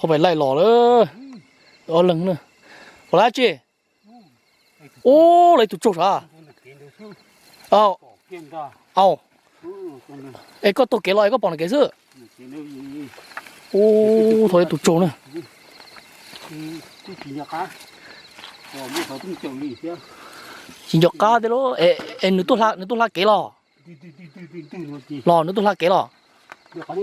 Qhov pais laij los lawm. Ob leeg na. Puas laij tsi? Ub, lawv tus tsaug sav. Au, au. Es koj taug kev los es koj pom nws kev xwb. Ub, thaum lawv tus tsaug na. Tsis nco qab thiab lauj. Es nws tuaj hla kev los? Los nws tuaj hla kev los? Los hauv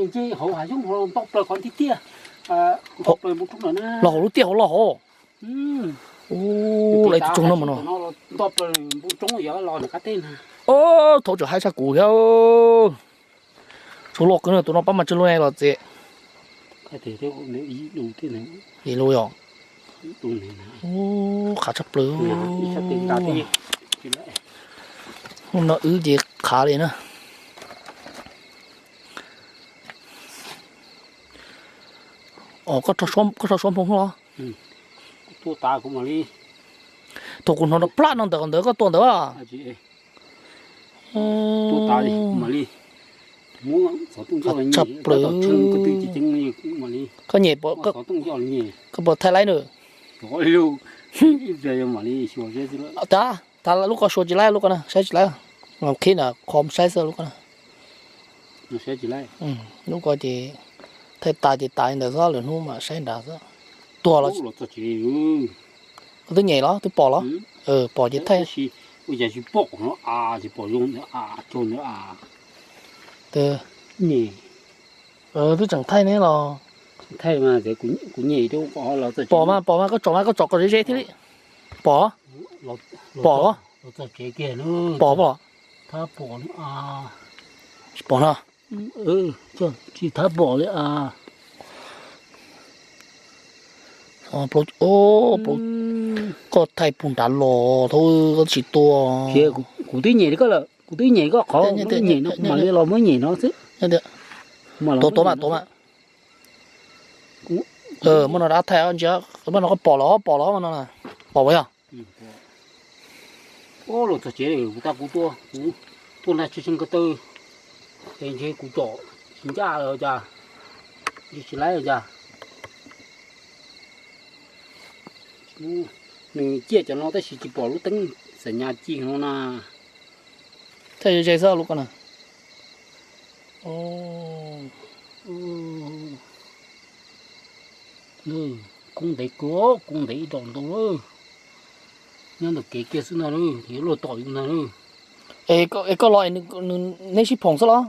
lub tiaj hauv los hauv. Ub, lawv tus tsaug no mas no. Ub, thaum tseem haib tshaj kuv thiab. Tsaug loj kawg no, tus no pab mas tsaug loj los txiv. Li lub yom. Ub, qab tshaj plaws. Hnub no wb ces qhav li na. Os, koj rho suab nphoo los? Thaum kuv hnov plab no ntawm qhov ntawd koj tua ntawd. Tshaj plaws. Koj nyem, koj puas thaij laib na? Tag, tag lub ko suav tsis laib, lub ko na saib tsis laib. Qhib na, qhov saib xwb lub ko na. Lub ko ces thaij tas ces tas li ntawd xwb, lwm hnub mam saib nrad xwb. Tuag los? Koj twb nyem los twb pom los? Pom ces thaij. Twb tseem thaij ne los? Pom mas, pom mas, koj tsom mas, koj tsom kom ze ze thiaj li. Pom, pom, pom, pom no. Tsis thab pom li as. Koj thaij puag nrad los thaub, koj tsis tua. Kuv twb nyem koj lawm, kuv twb nyem koj qhov nyem no, kuv mam li los muab nyem no xwb. Tuav, tuav mas, tuav mas. Muab no rov thaij ntsia, muab no koj pom los, pom los no, pom puas yog? Los txog tsev kuv tab kuv tuaj, kuv tuaj nag tsis tseeb ko taw, es ntshe kuv tsom tsis ncaj los cas, ntshe tsis laib los cas. Nws ciaj cov no tab sis tsis pom lub teeb xam nyas ci no na. Thaij ze xwb lub ko na. Kub ntev kawg, kub ntev ib daim ntau lawm. Nyob ntawm kev kiag xwb ntag, yuav luag tom yus ntag. Es koj los neb sib phoom xwb los?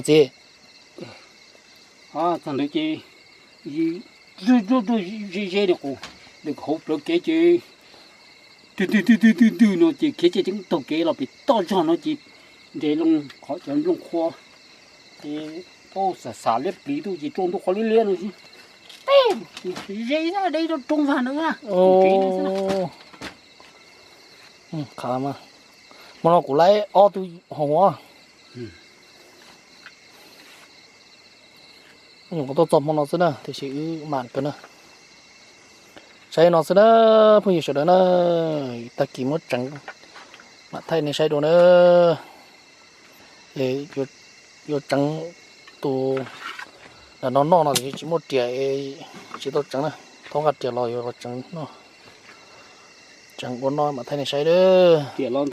Txiv, txog ntawd ces ze ze nws qus, nws hauv plawv kev ces twg twg twg twg twg no ces khiav ceev ceev taug kev los pem toj zog no ces nres loo qhov cov nplooj qhuav ces tau xam xam liab pliv tuaj ces rau ntu qhov liab liab no xwb. Teb ze de rau roob vag ntawd. Qhav mas, hmo no kuv laib ob tug hoos os. Nyuam qhuav tuaj txog hmo no xwb na, tiam sis wb mam kawg na. Saib no xwb na, phooj ywg sawv daws na, tag kis muab tseev mam thaij nej saib dua na. Yuav tseev tus no noj no tiam sis tsis muaj riam, tsis tau tseev na, thaub nqa riam los yuav los tseev noj. Tseev ua noj mam thaij nej saib dab.